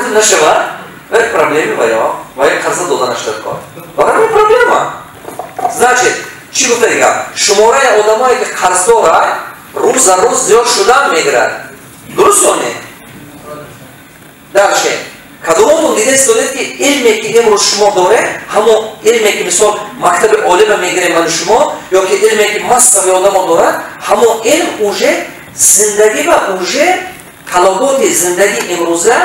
пул нашавад, вай проблеми ваё, вай қарза дода нашавад кор. Барои проблема. Значит, чӣ гуфта дигар? Шумораи одамое ки қарздоранд, рӯз за рӯз зиёд шудан мегирад. Дуруст ё не? Дальше. Кадомотон дида истодед, ки илме, ки имрӯз шумо доред, ҳамон илме, ки мисол мактаби олима мегирем ману шумо, ё ки илме, ки массави одамо дорад, ҳамон илм уже зиндагӣ ва уже талаботи зиндагӣ имрӯза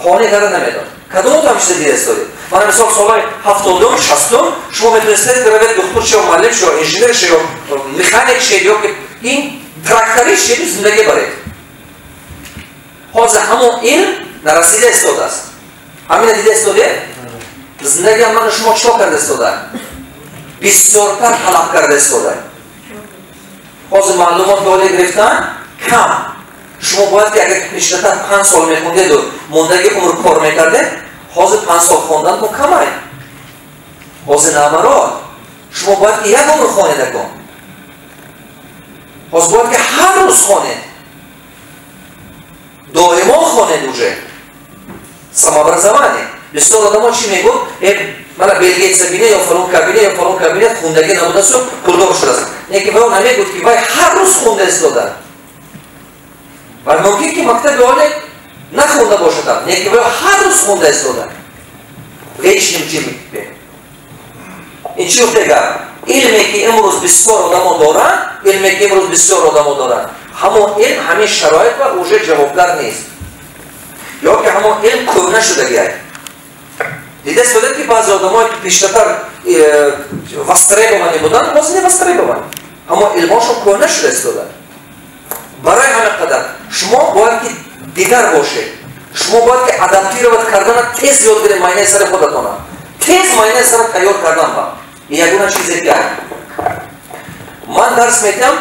қонеъ карда намедод. Кадомото ҳам чиза дида истодед? Мана мисол солҳои 70-ум, 60-ум шумо метавонистед, ки равед духтур шеё, муаллим шеё, инженер шеё, механик шед, ё ки ин тракторист шеду зиндагӣ баред. Ҳозир ҳамон илм нарасида истодааст. Ҳамина дида истодед? Зиндагиам ману шумо чико карда истода? Бисёртар талаб карда истода. Ҳозир маълумоти олӣ гирифтан кам. Шумо бояд ки агар пештартар 5 сол мехондеду мондаги умр кор мекардед, ҳозир 5 сол хондан камай. Ҳозир наоборот, шумо бояд ки як умр хонед акун. Ҳозир бояд ки ҳар рӯз хонед, доимо хонед, уже самообразование. Бисёр одамо чӣ мегӯд? Э, мана Билл Гейтса бине ё фалон кабинет, ё фалон кабинет, хундагӣ набудасу пулдор шудааст. Не ки вай намегӯд, ки вай ҳар рӯз хунда истода. Вай мумкин ки мактаби олӣ нахонда бошадам, не ки вай ҳар рӯз хунда истода. Вечный ученик. Ин чӣ гуфте гап? Илме, ки имрӯз бисёр одамо доранд, илме, ки имрӯз бисёр одамо доранд, ҳамон илм ҳамин шароит ва уже ҷавобгар нест ё ки ҳамон илм кӯҳна шудагиак. Дида истодед, ки баъзе одамое, ки пештартар востребованы буданд, ҳозир не востребованы, ҳамон илмошон кӯҳна шуда истода. Барои ҳамин қадар шумо бояд ки дигар бошед. Шумо бояд ки адаптировать кардана тез ёд гиред, майнаи сари худатона тез майнаи сара тайёр кардан. Ба ягона чизе ки ман дарс метиҳам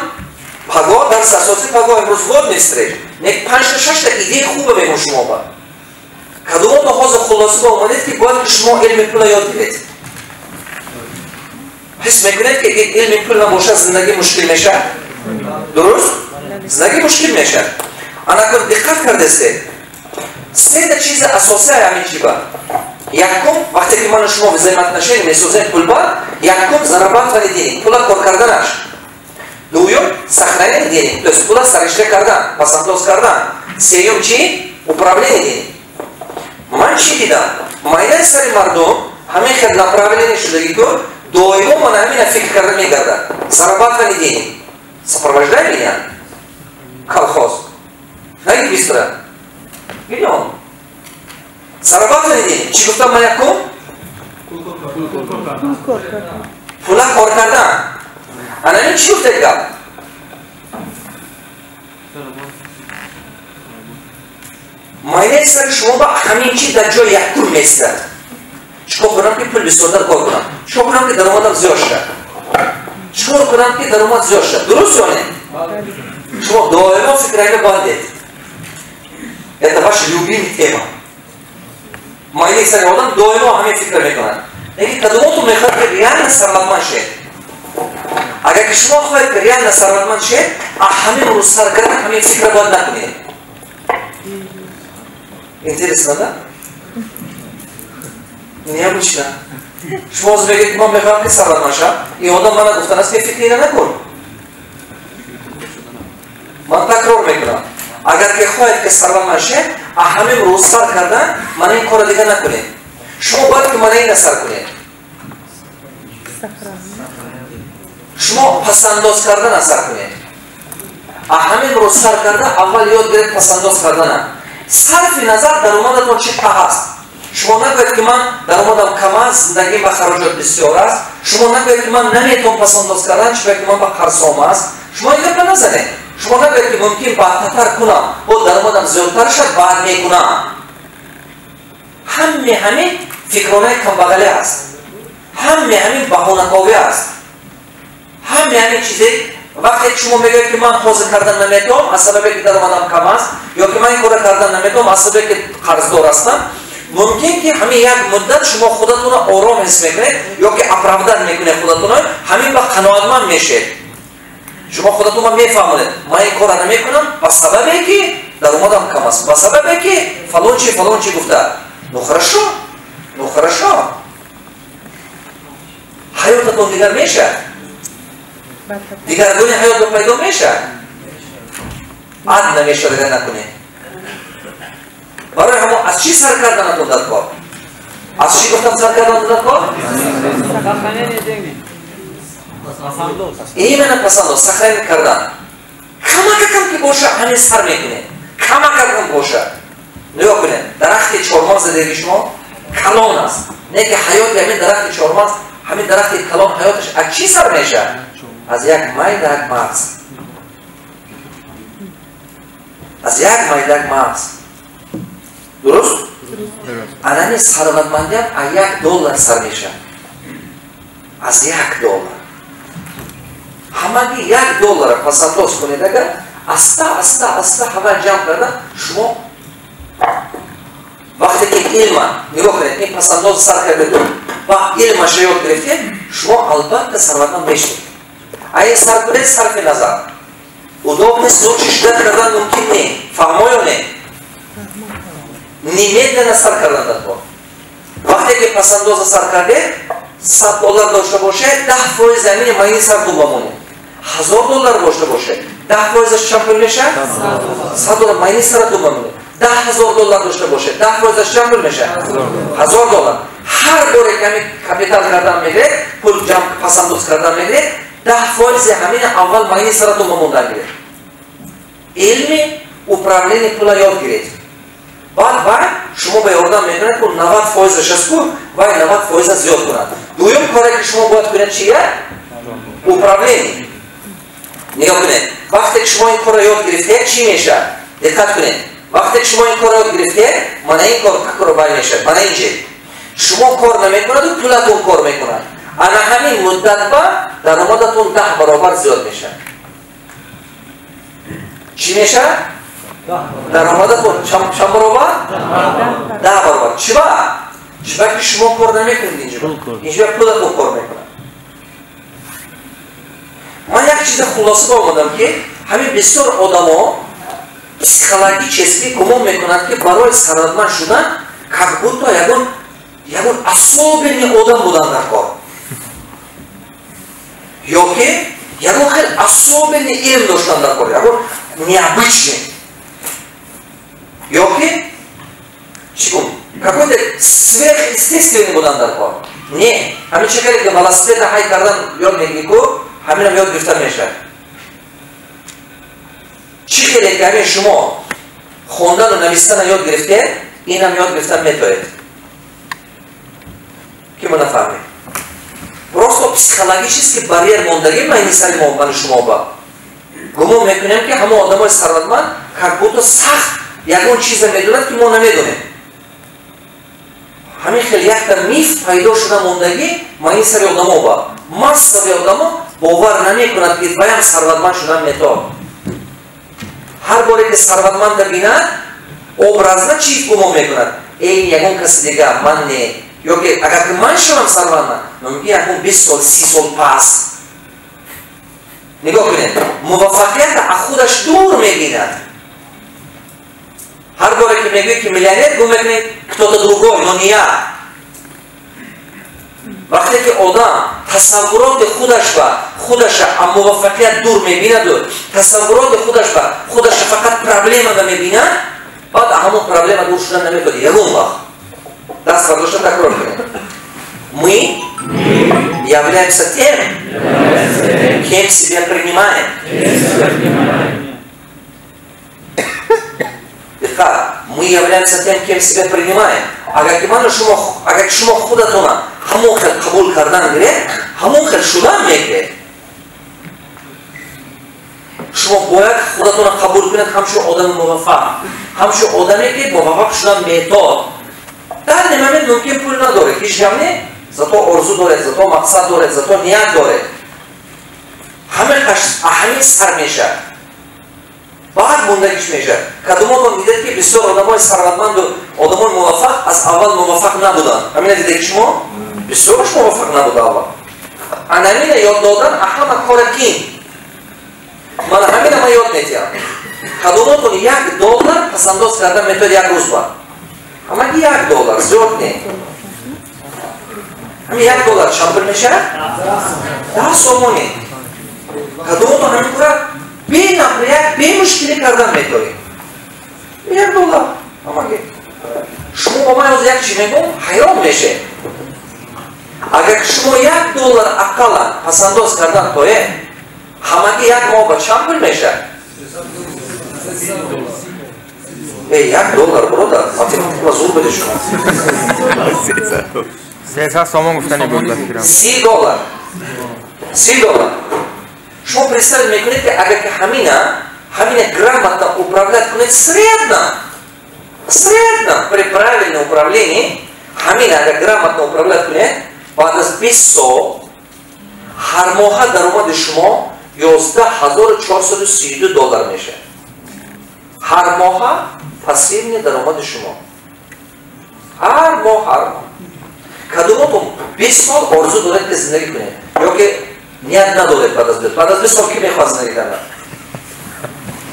паго, дарси асосӣ паго, имрӯз вводный встреча, не, панҷта, шашта идеяи хуба мегӯм шумо ба. Кадомото ҳозир хулоса ба омадед, ки бояд ки шумо илми пула ёд гиред? Ҳис мекунед, ки илми пул набошад, зиндагӣ мушкил мешавад? Дуруст, зиндагӣ мушкил мешавад. Анакун диққат кардастед, сета чизи асосия ҳамин чи ба. Якум, вақте ки ману шумо взаимоотношения месозем пулба, якум, зарабатывание денег, пула кор карданаш. Дуюм, сохранение денег, то есть пула саришта кардан, пасандоз кардан. Сеюм чи? Управление денег. Ман чӣ дидам? Майнаи сари мардум ҳамин хел направление шудагӣ ку доимо ман ҳамина фикр карда мегардад: зарабатывание денег. Сопровождай меня, колхоз наги быстро миллион. Зарабатывание денег, чӣ гуфтам ман? Якум, пула кор кардан. Ана ин чӣ гуфтед гап? Майнаи сари шумо ба ҳамин чи дар ҷои якум местад: чикор кунам, ки пул бисёртар кор кунам, чикор кунам, ки даромадам зиёд шавад, чикор кунам, ки даромад зиёд шавад. Дуруст ё не? Шумо доимо фикрайно бандед, это ваша любимая тема. Майнаи сари одам доимо ҳамин фикр мекунад. Лекин кадомотон мехоҳад, ки реально сарватманд шед? Агар ки шумо хоҳед, ки реально сарватманд шед, ҳамин рӯз сар карда ҳамин фикра бояд накунед. Интересно, да? Необычно. Шумо ҳозир мегӯед, ки ман мехоҳам, ки сарватманд шавам. Ин одам мана гуфтан аст, ки фикр ина накун. Ман такрор мекунам, агар ки хоҳед, ки сарватманд шед, ҳамин рӯз сар карда мана ин кора дига накунед. Шумо бояд ки мана ина сар кунед. Шумо пасандоз кардана сар кунед. Ҳамин рӯз сар карда аввал ёд гиред пасандоз кардана, сарфи назар даромадатон чӣ қа ҳаст. Шумо нагӯед, ки ман даромадам кам аст, зиндагим ба хароҷот бисёр аст. Шумо нагӯед, ки ман наметавон пасандоз кардан, чунки ман ба қарзом аст. Шумо ин гапа назанед. Шумо нагӯед, ки мумкин баъдтатар кунам, бо даромадам зиёдтар шад, баъд мекунам. Ҳаме ҳамин фикронаи камбағалӣ аст, ҳаме ҳамин баҳонаковӣ аст, ҳаме ҳамин чизе. Вақте ки шумо мегӯед, ки ман ҳозир кардан наметавонам аз сабабе ки даромадам кам аст, ё ки ман ин кора кардан наметавонам аз сабабе ки қарздор ҳастам, мумкин ки ҳамин як муддат шумо худатонро ором ҳис мекунед ё ки оправдать мекунед худатонро, ҳамин ба қаноатманд мешед. Шумо худатонро мефаҳмонед: ман ин кора намекунам ба сабабе ки даромадам кам аст, ба сабабе ки фалончи фалончи гуфта. Ну хорошо, ну хорошо, ҳаётатон дигар мешавад, дигаргуни ҳаётро пайдо мешавад, ад намешавад агар накунед. Барои ҳамон аз чӣ сар карданатон дар кор? Аз чӣ гуфтам сар карданатон дар кор? Именно пасандоз, сохранить кардан. Камакакам ки боша, ҳамин сар мекунед. Камакакам боша. Нигоҳ кунед, дарахти чормағз задагии шумо калон аст. Не ки ҳаёти ҳамин дарахти чормағз, ҳамин дарахти калон ҳаёташ аз чӣ сар мешавад? Аз як майдак мағз. Аз як майдак мағз. Дуруст? Анани сарватмандият аз $1 сар мешавад. Аз $1. Ҳамаги $1 пасандоз кунед, агар аста аста аста ҳава ҷамъ карда шумо вақте ки илма нигоҳ кунед, ин пасандоз сар кардед ва илмаша ёд гирифтед, шумо албатта сарватманд мешавед. Ай сар кунед, сарфи назар. Удобный случай ждать кардан мумкин не. Фаҳмо ё не? Немедленно сар кардан дар кор. Вақте ки пасандоза сар кардед, $100 дошта бошед, 10% замини майни сар ту бамонед. $1000 дошта бошед, 10%-аш чанд пул мешавад? $100 майни сар ту бамонед. $10,000 дошта бошед, 10%-аш чанд пул мешавад? $1000. Ҳар боре ки ҳамин капитал кардан мегиред, пул ҷамъ пасандоз кардан мегиред, 10% ҳамин аввал майни сар ту бамондан гиред. Илми управление пула ёд гиред. Баъд вай шумо ба ёрдам мекунад, ку 90%-аш аст, ку вай 90% зиёд кунад. Дуюм коре ки шумо бояд кунед чия? Управление. Нигоҳ кунед, вақте ки шумо ин корро ёд гирифтед, чӣ мешавад? Диққат кунед. Вақте ки шумо ин корро ёд гирифтед, мана ин кор какро бай мешавад, мана ин ҷе. Шумо кор намекунаду пулатон кор мекунад. Ана ҳамин муддат ба даромадатон 10 баробар зиёд мешавад. Чӣ мешавад? Даромадатон чанд баробар? 10 баробар. Чиба? Чиба ки шумо кор намекунед инҷо. Инҷо пулатон кор мекунад. Ман як чиза хулоса омадам, ки ҳамин бисёр одамо психологически гумон мекунанд, ки барои сарватманд шудан как будто ягон особенный одам будан дар кор, ё ки ягон хел особенный илм доштан дар кор, ягон необычный, ё ки чӣ гум, какой-то сверхъестественный будан дар кор. Не, ҳамин чӣ хеле ки велосипеда ҳай кардан ёд мегирӣ, ку ҳаминам ёд гирифта мешавад. Чӣ хеле ки ҳамин шумо хондану навистана ёд гирифтед, инам ёд гирифта метоед. Ки мо нафаҳмед? Просто психологически барьер мондагӣ майни сари мо, ману шумо ба. Гумон мекунем, ки ҳамон одамои сарватманд как будто сахт ягон чиза медонад, ки мо намедонем. Ҳамин хел якта миф пайдо шуда мондагӣ майни сари одамо ба. Массави одамо бовар намекунад, ки ваям сарватманд шудан метавонад. Ҳар боре ки сарватманда бинад, образно чӣ гумон мекунад? Эй, ягон каси дига, ман не. Ё ки агар ки ман шавам сарватманд, мумкин ягон 20 сол, 30 сол пас. Нигоҳ кунед, муваффақият аз худаш дур мебинад. Ҳар боре ки мегӯед, ки миллионер, гум мекунед кто-то другой, но не я. Вақте ки одам тасаввуроти худаш ба худаша аз муваффақият дур мебинаду тасаввуроти худаш ба худаша фақат проблемада мебинад, баъд ҳамон проблема дур шудан наметавонад ягон вақт. Даст бардошта такрор кунед. Мы являемся тем, кем себя принимаем. Диққат, мы являемся тем, кем себя принимаем. Агар ки ману шумо, агар ки шумо худатона ҳамон хел қабул кардан гиред, ҳамон хел шудан мегиред. Шумо бояд худатона қабул кунед ҳамчун одами муваффақ, ҳамчун одаме ки муваффақ шудан метавонад. Дар момент мумкин пул надоред, ҳеҷ гап не, зато орзу доред, зато мақсад доред, зато ният доред. Ҳамин сар мешавад. Баъд мондагиш мешавад. Кадумотон дидед, ки бисёр одамои сарватманду одамои муваффақ аз аввал муваффақ набуданд? Ҳамина дидед шумо? Бисёраш муваффақ набуда аввал. Анамина ёд додан ҳама кора кин. Ман ҳамина ман ёд метиҳам. Кадомотон $1 пасандоз кардан метавонед як рӯз ба? Ҳамаги $1, зиёд не. Ҳамин $1 чанд пул мешавад? 10 сомонӣ. Кадомотон ҳамин кора бе напряг, бе мушкилӣ кардан метавонед. $1 ҳамаги. Шумо ба ман як чи мегӯм, ҳайрон мешед. Агар шумо $1 ақаллан пасандоз кардан тоед, ҳамаги як моҳ ба чанд пул мешавад? $1, бародар, математика зур биде шумо. 300 сомон гуфтани буд. $30. $30. Шумо представить мекунед, ки агар ки ҳамина грамотно управлять кунед, средно, при правильном управлении, ҳамина агар грамотно управлять кунед, баъд аз 20 сол ҳар моҳа даромади шумо $11,432 мешавад. Ҳар моҳа пассивни даромади шумо. Ҳар моҳ, ҳар моҳ. Кадомотон 20 сол орзу доред, ки зиндагӣ кунед, ё ки ният надоред баъд аз 20? Баъд аз 20 сол ки мехоҳад зиндагӣ кардан?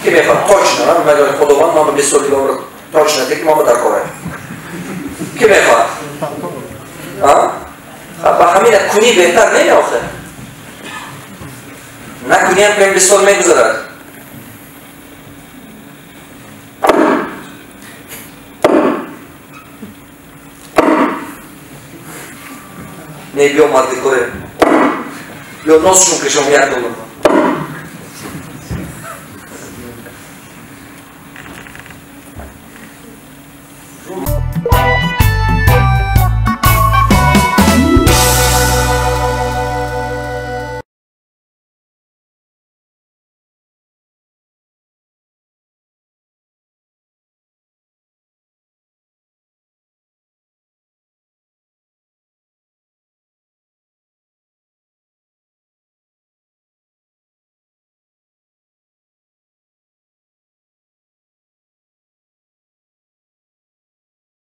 Ки мехоҳад? Точно, ман мегӯям, Худованд ман ба 20 сол дига умр точно, ки ман ба дар корам. Ки мехоҳад? Ба ҳамина кунӣ беҳтар не охир? Накунӣ ҳам 20 сол мегузарад. Не, биё марди коре. Биё носшон кишам $1.